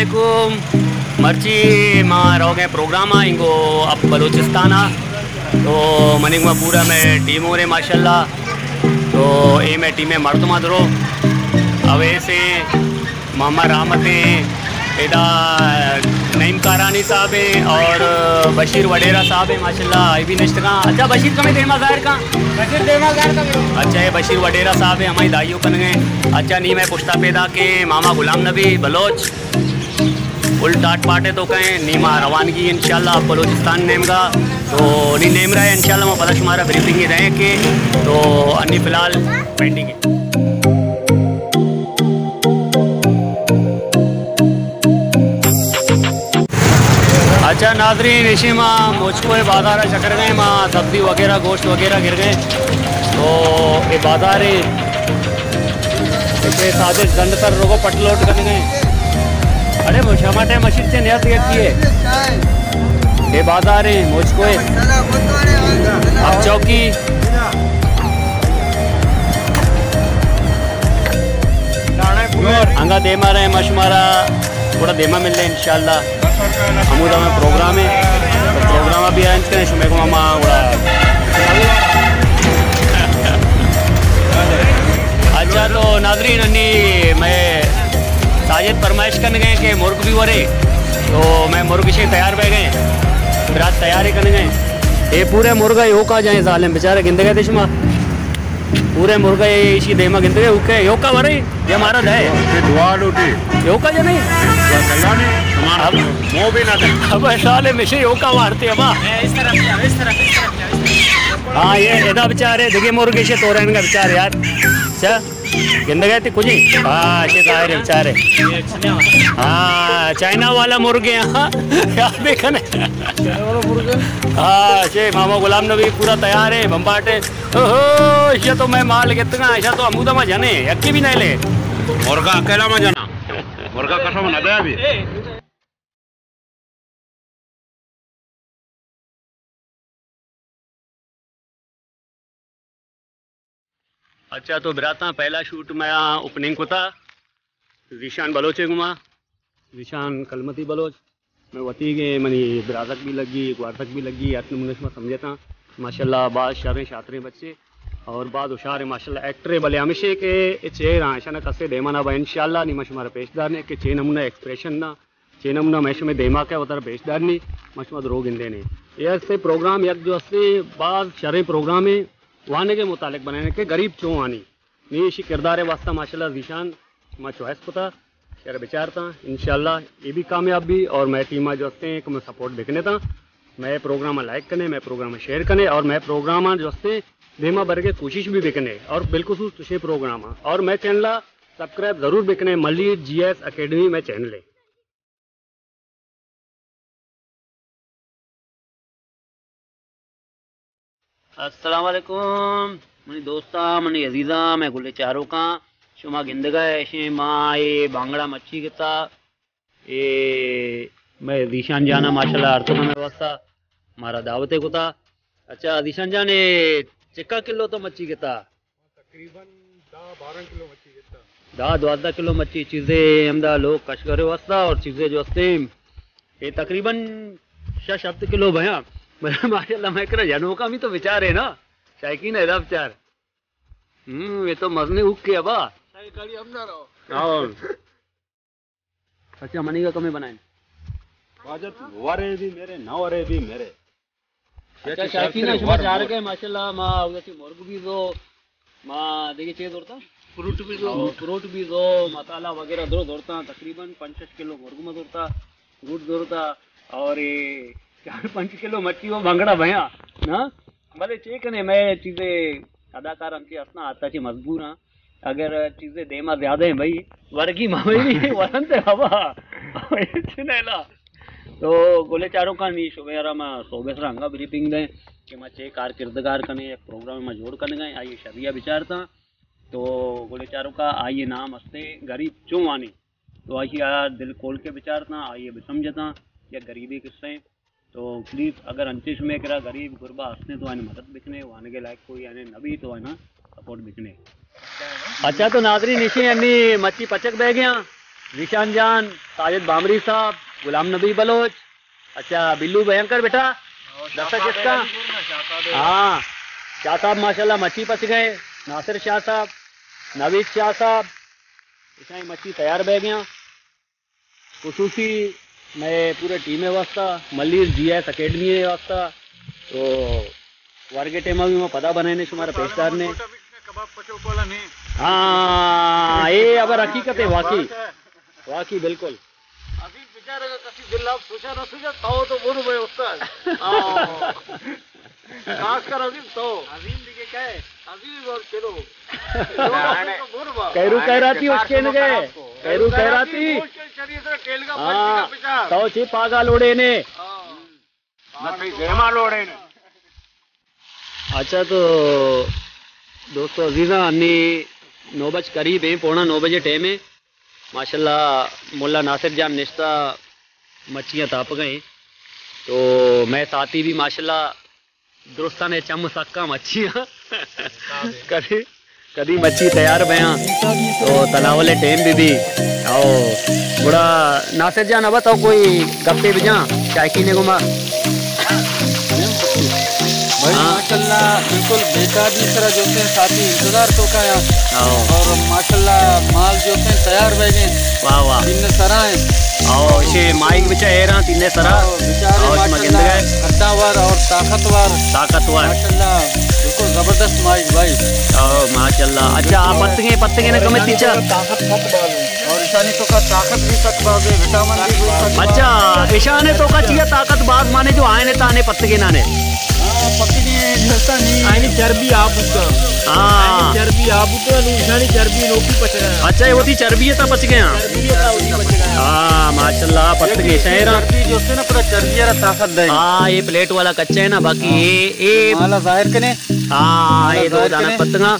علیکم۔ مرچی ما روگ ءَ پروگرام ءَ، انگو اب بلوچستان ءَ۔ تو منی گوما پورا مئے ٹیم ہو رہے ماشاءاللہ۔ تو اے مئے ٹیم ءِ مردم ءَ درو اویس ایں، محمد رحمت ایں، ادا نعیم کارانی صاحب ایں اور بشیر وڈیرا صاحب ایں ماشاءاللہ، اے بھی نشتگاں۔ اچھا بشیر کمیں دیما ظاہر کاں۔ بشیر دیما ظاہر کاں۔ اچھا اے بشیر وڈیرا صاحب ایں، ہمائی دائیو کنگے۔ اچھا نی مئے پشتا پیدا کے ماما غلام نبی بلوچ۔ فل ٹاٹ پاٹ ءَ تو کہیں، نی ما روانگی انشاءاللہ اب بلوچستان نیمگا۔ تو نی نیم رہے انشاءاللہ ما پدا شمارا بریفنگ دیں کہ تو انی فی الحال پینڈنگ ہے۔ اچھا ناظرین، ایشی ما مچکو ءِ بازار ءَ چکر گئے، ما سبزی وغیرہ گوشت وغیرہ گر گئے۔ تو اے بازار ءَ اسے سادے زنڈ سر روگو پٹ لوٹ کنگے۔ اڑے وہ شما ٹائم مشید سے نیت گیا کیے۔ اے بازار ءَ مچکو ءِ۔ اب چوکی۔ انگا دیما رہے ما شمارا، تھوڑا دیما مل لے انشاءاللہ۔ ہمودا ہمیں پروگرام ہے، تو پروگرام ابھی آئیں تے شمے کو ہما گڑا۔ اچھا تو ناظرین، انی میں ساجد فرمائش کرنے گئے کہ مرغ بھی ورے، تو میں مرغ سے تیار بہ گئے، برات تیاری کرنے گئے۔ اے پورے مرغ یوکا جائیں ظالم بیچارے گندگے تے شما۔ پورے مرغ ایشی دیما گندگے اوکے یوکا ورے۔ یہ ہمارا ہے۔ یہ دعا لوٹی۔ یوکا جو نہیں؟ دعا کلا نہیں، ہمارا اب مو بھی نہ دے۔ اب سال میں سے یوکا وارتے ابا۔ اس طرف جاؤ، اس طرف، اس طرف جاؤ، اس طرف۔ ہاں، یہ ادا بیچارے، دیکھے مرغ سے تو رہن کا بیچار یار۔ اچھا، گندگے تے کچھ ہی؟ ہاں، یہ ظاہر ہے بیچارے۔ ہاں، چائنا والا مرغ ہے، ہاں۔ یاد دیکھنے۔ ہاں، یہ ماما غلام نبی پورا تیار ہے، بمباٹ ہے۔ اوہو، ایشا تو میں مال گتگا، ایشا تو ہمودا ما جنے، یکی بھی نہیں لے۔ مرغا اکیلا ما جنا۔ مرغا قسم نہ دے ابھی۔ اچھا تو براتاں پہلا شوٹ میں اوپننگ کتا۔ ذیشان بلوچ ءِ گوما، ذیشان کلمتی بلوچ، میں وتی گے منی برازک بھی لگی، گوارزک بھی لگی، ہر نمونے شما سمجھتا۔ ماشاءاللہ باز شریں شاطریں بچے اور باز ہوشار ہیں ماشاءاللہ ایکٹر ہیں، بلے ہمیشہ کہ اے چہرہ آں، اشانا کسے دیما نہ با انشاءاللہ نی ما شمارا پیش دارنے کہ چے نمونہ ایکسپریشن نا، چے نمونہ میں شمے دیما کہ وتر پیش دارنی، ما شما درو گندے نے۔ اے ہستے پروگرام یک جو ہستے باز شریں پروگرام ہیں، وانگے متعلق بنائیں کہ غریب چوں آنی۔ نی ایشی کردار ءِ واسطہ ماشاءاللہ ذیشان ما چوائس کتا، شر بچارتا، انشاءاللہ اے بھی کامیاب بھی اور مئے ٹیم ءَ جو ہستے ہیں کہ میں سپورٹ بکنے تا، مئے پروگرام ءَ لائک کنے، مئے پروگرام ءَ شیئر کنے اور مئے پروگرام ءَ جو ہستے دیما برگے کوشش بھی بکنے اور بالخصوص تشے پروگرام ءَ اور مئے چینل ءَ سبسکرائب ضرور بکنے، ملیٹ جی ایس اکیڈمی مئے چینل ہے۔ السلام علیکم منی دوستاں، منی عزیزاں، مئے گلیں چاروکاں، شما گندگا اشیں ما اے بانگڑا مچی گتا، اے مئے ذیشان جانا ماشاءاللہ ہر تو مئے واسطہ مارا دعوت کتا۔ اچھا ذیشان جان، اے چکا کلو تو مچی گتا؟ تقریباً دہ بارہ کلو مچی گتا۔ دہ دوازدہ کلو مچی چیزے ہمدا لوگ کشگرے واسطہ اور چیزے جو ہستے اے تقریباً شش ہفت کلو بھیا۔ ماشاءاللہ میں کرا جنوکا بھی تو بچارے نا، شائقین ہے دا بچار۔ ہم، یہ تو مزنے اوک کے ابا۔ گاڑی ہم نہ رہو۔ ہاں۔ اچھا، منی کا کمیں بنائیں۔ واجہ تو ورے بھی میرے، نہ ورے بھی میرے۔ اچھا، شائقین شما چار کے ماشاءاللہ، ما اودا چی مرغ بھی زو، ما دیگه چیز زورتا؟ فروٹ بھی زو۔ فروٹ بھی زو، مسالہ وغیرہ درو زورتا، تقریباً پنچ شش کلو مرغ ما زورتا، فروٹ زورتا، اور اے چار پنچ کلو مچھی وہ بھنگڑا بھیا، نا؟ بلے چے کنے، میں چیزے اداکار ہم چی اسنا آتا چی مجبور ہاں۔ اگر چیزے دیما زیادہ ہیں بھائی، ورگی ما بھائی ورنتے بابا۔ چنیلا۔ تو گلے چاروکاں نی شمے را ما صوبے سرا انگا بریفنگ دیں کہ ما چے کار کردگار کنے، یک پروگرام ما جوڑ کنگا ہیں، آئیے شریعہ بچارتا۔ تو گلے چاروکا آئیے نام ہستے غریب چوں وانی۔ تو آئی آ دل کھول کے بچارتا، آئیے بسمجھتا، یک غریبی قصہ ہیں۔ تو پلیز اگر انچیں شمے کرا غریب غربا ہستیں تو آنے مدد بکنے، وانگے لائق کوئی آنے نبی تو آنا سپورٹ بکنے۔ اچھا تو ناظرین، ایشی انی مچھی پچک بہ گیا، ذیشان جان، ساجد بامری صاحب، غلام نبی بلوچ۔ اچھا، بلو بھینکر بیٹا، دستا چست کن۔ ہاں، شاہ صاحب ماشاءاللہ مچھی پچ گئے، ناصر شاہ صاحب، نوید شاہ صاحب، اشانی مچھی تیار بہ گیاں۔ خصوصی مئے پورے ٹیم ءِ واسطہ، ملیر جی ایس اکیڈمی ءِ واسطہ، تو ورگے ٹیم ءَ بھی ما پدا بنائینے شمارا پیش دارنے۔ ہاں، اے ابر حقیقت ہے، واقعی، واقعی بالکل۔ عزیز بیچارہ کا کسی دل آپ سوچا نہ سوچا، تو تو بولو بھائی استاد۔ ہاں۔ خاص کر عزیز تو۔ عظیم دیگه کئے؟ عزیز اور چلو۔ کیرو کہراتی اس کے نگے۔ کیرو کہراتی۔ ہاں، تو چی پاگا لوڑے نے۔ نہ صحیح دیما لوڑے نے۔ اچھا تو دوستو عزیزاں، انی نو بج قریب ہیں، پونا نو بجے ٹائم ہے۔ ماشاءاللہ ملا ناصر جان نشتہ مچھیاں تاپگا ہیں۔ تو مئے ساتھی بھی ماشاءاللہ درستاں نے چم سکا مچھیاں کدی کدی مچھی تیار بیاں تو تناول ٹیم بھی بھی۔ او گڑا ناصر جان، ابا تو کوئی گپے بجاں چائے کینے گما۔ بھائی ہاں۔ ماشاءاللہ بالکل بے تابی سرا جو سے ساتھی انتظار تو کا یا۔ او۔ اور ماشاءاللہ مال جو سے تیار بہ گئے۔ واہ واہ۔ تین سرا ہیں۔ او، اشے مائک بچا ایران تین سرا۔ او، بیچارے او، ماشاءاللہ مگندگا ہے۔ قداور اور طاقتور۔ طاقتور۔ ماشاءاللہ، بالکل زبردست مائک بھائی۔ او، ماشاءاللہ۔ اچھا، آپ پتگے، پتگے نہ کمے تیچا۔ طاقت سخت باز ہے۔ اور اشانی تو کا طاقت بھی سخت باز ہے، وٹامن بھی کوئی سخت باز ہے۔ اچھا، اشانے تو کا چیا طاقت باز مانے جو آئے نے تانے پتگے نانے۔ ہاں، پتگے جیسا نہیں۔ آئینی چربی آپ بوتا۔ ہاں۔ آئینی چربی آپ بوتا، نو اشانی چربی نوکی پچ رہا ہے۔ اچھا، یہ ہوتی چربی ہے تا پچ گیا۔ چربی ہے تا ہوتی پچ گیا۔ ہاں، ماشاءاللہ، پتگے شہر۔ چربی جو سے نا پورا چربی ہے، طاقت دے۔ ہاں، یہ پلیٹ والا کچا ہے نا، باقی ہاں۔ یہ، یہ مالا ظاہر کنے۔ ہاں، مالا یہ دو ظاہر دانا کنے۔ پتگا۔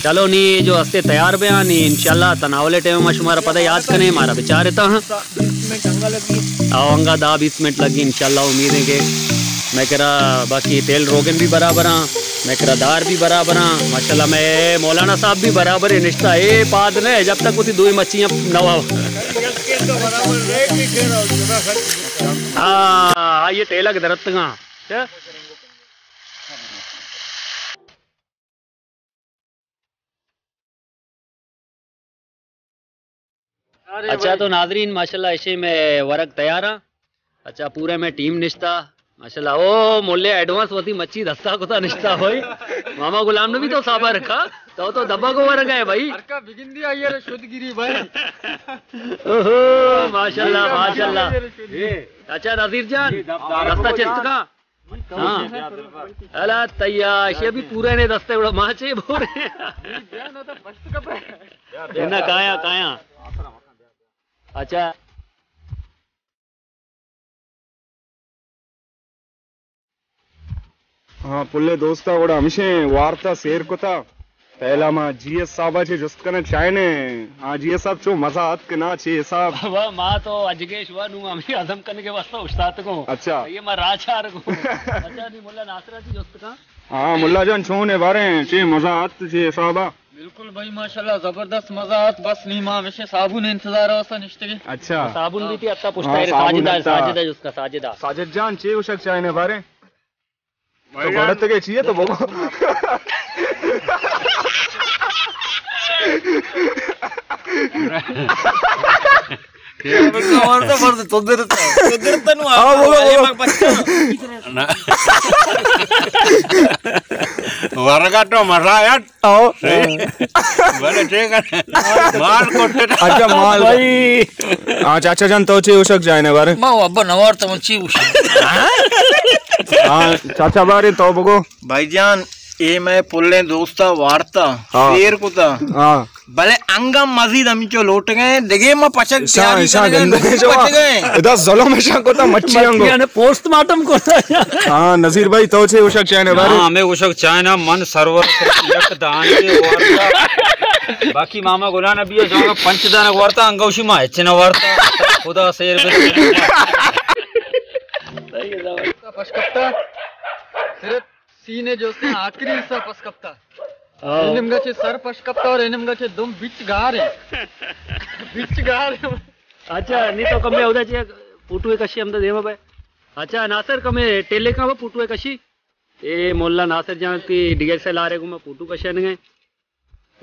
چلو نی جو ہستے تیار بیاں نی انشاءاللہ تناولے ٹائم ما شمارا پدا یاد کنے مارا بچارتا ہاں۔ او انگا دہ بیس منٹ لگی انشاءاللہ، امید ہے کہ میں کرا باقی تیل روگن بھی برابر ہاں، میں کرا دار بھی برابر ہاں۔ ماشاءاللہ میں مولانا صاحب بھی برابر ہے نشتا ہے پاد نے جب تک ہوتی دوئی مچھیاں نوا۔ ہاں، یہ تیلک درتگاں۔ اچھا تو ناظرین ماشاءاللہ ایشی میں ورگ تیار ہاں۔ اچھا پورے میں ٹیم نشتا ماشاءاللہ۔ او مولے ایڈوانس وتی مچھی دستا کتا نشتا بھائی۔ ماما غلام نبی تو صابر رکھا۔ تو تو دبا کو ورگ ہے بھائی۔ ہرکا بگندی آئی ہے شد گیری بھائی۔ اوہو ماشاءاللہ ماشاءاللہ۔ اچھا نذیر جان دستا چست کا۔ ہاں۔ الا تیا، ایشی ابھی پورا نے دستے گڑا ماں چے بورے۔ نہ کایا، کایا۔ اچھا۔ ہاں، پلے دوستا گڑا ہمشیں وارتا سیر کتا۔ پہلا ما جی ایس صاحب چے جست کناں چائنے۔ ہاں جی ایس صاحب چو مزہ آت کہ نا چے حساب؟ واہ، ما تو اجگیش وا نو ہمیں ہضم کرنے کے واسطہ اشتات کو۔ اچھا۔ یہ ما راچار کو۔ اچھا، نی ملا ناصر چے جست کن۔ ہاں، ملا جان چون ہے بارے چے مزہ آت چے حسابا؟ بالکل بھائی، ماشاءاللہ زبردست مزہ آت، بس نی ما ہمیشہ صابن انتظار واسطہ نشتگے۔ اچھا۔ صابن بھی تھی اتا پشتا ہاں، ہے، صابن ساجدہ، اتا۔ ساجدہ جست کا، ساجدہ۔ ساجد جان چے گوشگ چائنے بارے؟ تو بڑتگے چیئے تو بگو۔ تو درتا، تو درتا نو ہاں، بگو، بگو۔ ورگا تو مزہ آیا۔ آؤ۔ بلے ٹھیک ہے۔ مال کوٹے۔ اچھا، مال۔ بھائی۔ ہاں، چاچا جان، تو چے اوشک جائے نا بارے؟ ما ابا نوار تو چی اوشک۔ ہاں، چاچا بارے تو بگو۔ بھائی جان، اے میں پلیں دوستا وارتا، ہاں۔ سیر کتا۔ ہاں۔ بلے انگا مزید ہمچو لوٹ گئے، دگے ما پچک ایشاں، تیاری ایشاں کرنے گندگے جو پچ گئے۔ ادا ظلم ایشاں کوتا مچھی انگو۔ مچھی نے پوسٹ مارٹم کوتا۔ ہاں، نذیر بھائی، تو چے اوشک چائنا بارے؟ ہاں، ہمیں اوشک چائنا من سرور یک دان کے وارتا۔ باقی ماما گلان ابھی جو پنچ دان وارتا، انگوشی ما اچنا وارتا۔ خدا سیر بے۔ پش کپتا۔ صرف سینے جو سے آخری حصہ پش کپتا۔ ہاں۔ اینمگا چے سر پش کپتا اور اینمگا چے دم بچ گار ہے۔ بچ گار۔ اچھا، نی تو کمے اودا چے فوٹو کشی ہمدا دیما بے۔ اچھا، ناصر کمے ٹیلے کا وہ فوٹو کشی۔ اے مولا ناصر جان تی ڈیگے سے لارے گما فوٹو کشن گئے۔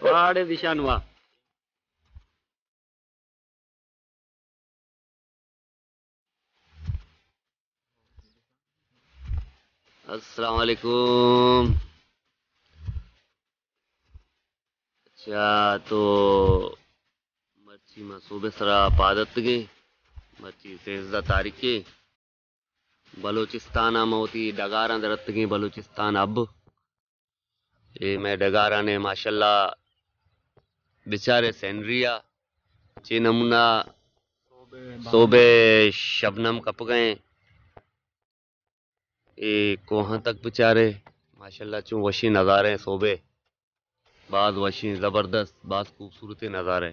واڑے دشان وا۔ السلام علیکم۔ اچھا، تو مرچی ما صوبے سرا پاد اتگیں، مرچی سیزدہ تاریخ ء۔ بلوچستان ء ما وتی ڈگاراں در اتگیں، بلوچستان حب۔ اے مئے ڈگارانے ماشاءاللہ بچارے سینری ء چے نمونہ صوبے شبنم کپگئیں۔ اے کوہاں تک بچارے ماشاءاللہ چون وشیں نظارے صوبے۔ باز وشیں، زبردست، باز خوبصورتیں نظارے۔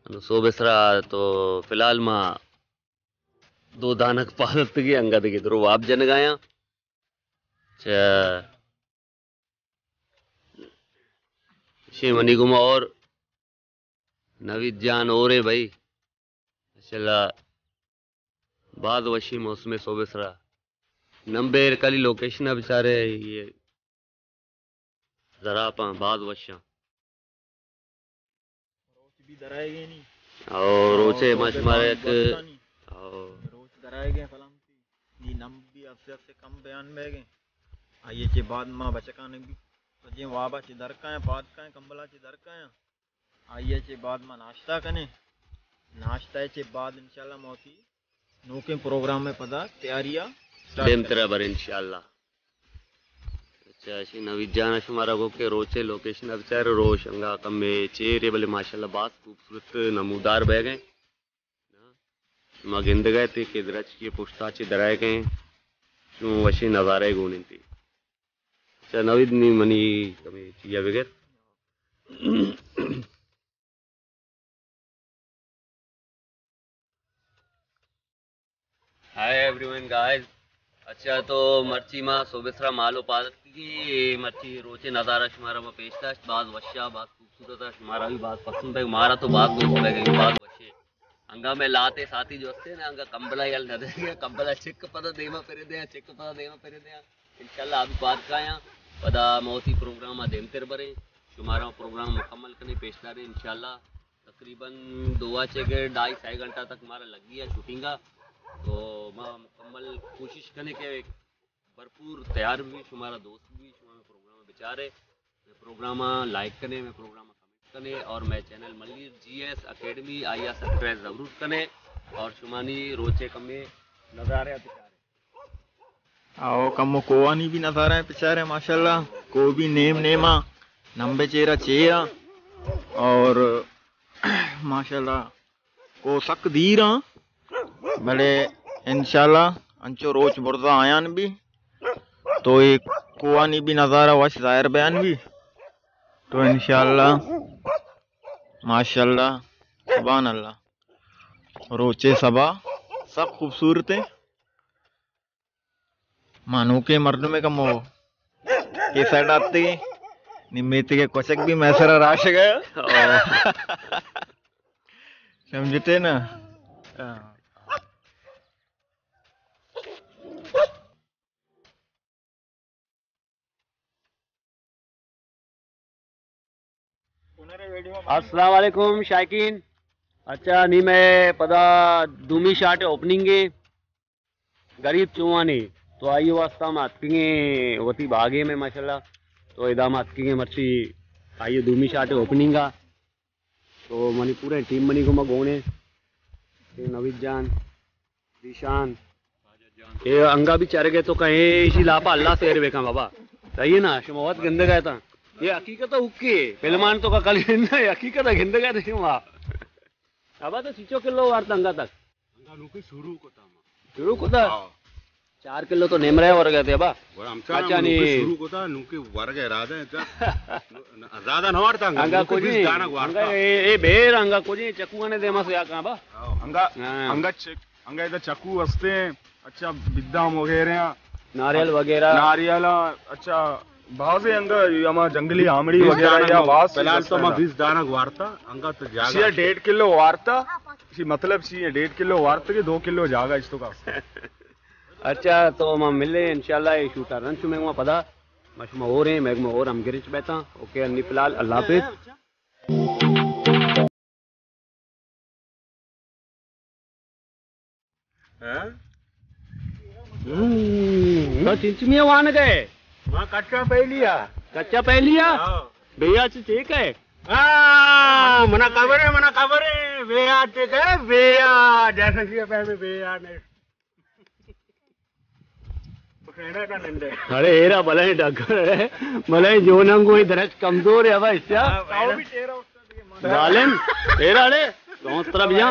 انو صوبے سرا تو فی الحال ما دو دانک پاد اتگی، انگا دگہ درو واب جنگایاں۔ چہ شے منی گما اور نوید جان اور ہے بھائی، ماشاءاللہ باز وشی موسم صوبے سرا۔ نمبے کلی لوکیشن بچارے یہ زراپاں باز وشاں۔ روچ بھی درائے گئے نی۔ او روچے اور ما شمارا یک دوستانی او روچ درائے گئے فلم تھی۔ نی نم بھی افسے افسے کم بیان بہ گئے۔ آئیے چے بعد ما بچکانے بھی سجیں وابا چے در کایاں، پاد کایاں، کمبلا چے در کایاں۔ آئیے چے بعد ما ناشتہ کنے۔ ناشتہ چے بعد انشاءاللہ موتی نوکیں پروگرام ء پدا تیاری ء سٹارٹ دیم کنیں۔ ترا بر انشاءاللہ۔ اچھا، اشی نوید جان شمارا گو کہ روچے لوکیشن ء بچار، روچ انگا کمے چیرے، بلے ماشاءاللہ باز خوبصورت نمودار بہ گئے۔ شما گندگ ء کہ درچکی پشتا چے درائے گئے، چون وشیں نظارہ گون انتی۔ اچھا نوید، نی منی کمے چیا بگر۔ ہائے ایوری ون گائز۔ اچھا، تو مرچی ما صوبے سرا مالو پاد اتکگی، مرچی روچے نظارہ شمارا ما پیش داشت، باز وشا، باز خوبصورت ء، شمارا بھی باز پسند بیگ، مارا تو باز دوست بیگ، باز وشے۔ انگا میں لاتے ساتھی جو ہستے نا، انگا کمبلا یل نہ دے گیا، کمبلا چک پدا دیما پرے دیا، چک پدا دیما پرے دیا۔ انشاءاللہ ابھی پاد کایاں، پدا موتی پروگرام ء دیمتر بریں، شمارا پروگرام مکمل کنے پیش داریں انشاءاللہ۔ تقریباً دو ء چہ گر ڈھائی سئے گھنٹہ تک مارا لگی ہے شوٹنگ ء، تو ما مکمل کوشش کنے کہ بھرپور تیار بھی، شمارا دوست بھی، شما میں پروگرام بچارے، میں پروگرام لائک کنے، میں پروگرام کمنٹ کنے اور میں چینل ملیر جی ایس اکیڈمی آئی سبسکرائب ضرور کنے اور شمانی روچے کمے نظارے بچارے۔ او کمو کوہانی بھی نظارہ ہیں پچارے ماشاءاللہ، کوہ بھی نیم نیما نمبے چیرا چیرا اور ماشاءاللہ کوہ سک دیراں، بلے انشاءاللہ انچو روچ برزا آیان بھی تو اے کوہانی بھی نظارہ وش ظاہر بیان بھی تو انشاءاللہ ماشاءاللہ سبحان اللہ روچے سبا سک خوبصورت ہیں۔ ما نوکیں مردمے کمو اے سائیڈ آتگیں، نی میتگے کچک بھی مئے سرا راشگ ء۔ او۔ سمجھتے نا؟ السلام علیکم شائقین۔ اچھا، نی مئے پدا دومی شاٹ اوپننگ ہے۔ غریب چوہانی، تو آئی واسطہ ما اتکگیں وتی باغے میں ماشاءاللہ۔ تو ادا ما اتکگیں مرچی آئی دومی شاٹ اوپننگ آ۔ تو منی پورے ٹیم منی گوما گونے۔ اے نوید جان، ذیشان، اے انگا بھی چرگے تو کہیں ایشی لاپا اللہ سیر بکن بابا۔ صحیح ہے نا؟ شما وت گندگ ء تاں۔ اے حقیقت ء اوکے۔ فلمان تو کا کلی نہ، اے حقیقت ء گندگ ء شما۔ ابا تو سیچو کلو وارت انگا تک۔ انگا نوکی شروع کتا ما۔ شروع کتا؟ ہاں۔ چار کلو تو نیمرے ورگا تھے ابا۔ گڑا ہم چار اچھا، نوکی نہیں۔ شروع کتا، نوکی ورگا ارادہ ہے تا۔ زیادہ نہ وارتا انگا، انگا نوکی کچھ بیس نہیں۔ دانگ وارتا۔ انگا اے، اے بیر انگا کچھ نہیں، چکوانے دے ما سیا کان با۔ ہاں، انگا، ہاں۔ انگا چک، انگا ادا چکو ہستے ہیں، اچھا بدام وغیرہ ہیں۔ ناریل وغیرہ۔ ناریل، اچھا بازیں انگا ہما جنگلی آمڑی وغیرہ یا باز، فی الحال تو ما بیست دانگ وارتا، انگا تو جاگہ سی ڈیڑھ کلو وارتا، سی مطلب سی ڈیڑھ کلو وارتا کہ دو کلو جاگہ اس تو کا۔ اچھا، تو ما ملے انشاءاللہ، یہ شوٹا رن چو میں پدا، ما شما اور ہیں، میں اور ہم گرچ بیتا۔ اوکے، انی فی الحال اللہ حافظ۔ ہاں؟ ہم، تو چنچمی وانگ ئے؟ ما کچا پہلیا۔ کچا پہلیا؟ ہاں۔ بیا چی ٹھیک ہے؟ ہاں، منا خبر ہے، منا خبر ہے۔ بیا ٹھیک ہے، بیا۔ جیسا کہ پہلے بیا نے۔ اڑے ایرا بلائیں ڈگر ہے، بلائیں جوننگو درچ کمزور ہے بھائی، اس سے ظالم۔ ایرا اڑے، کون طرف جا؟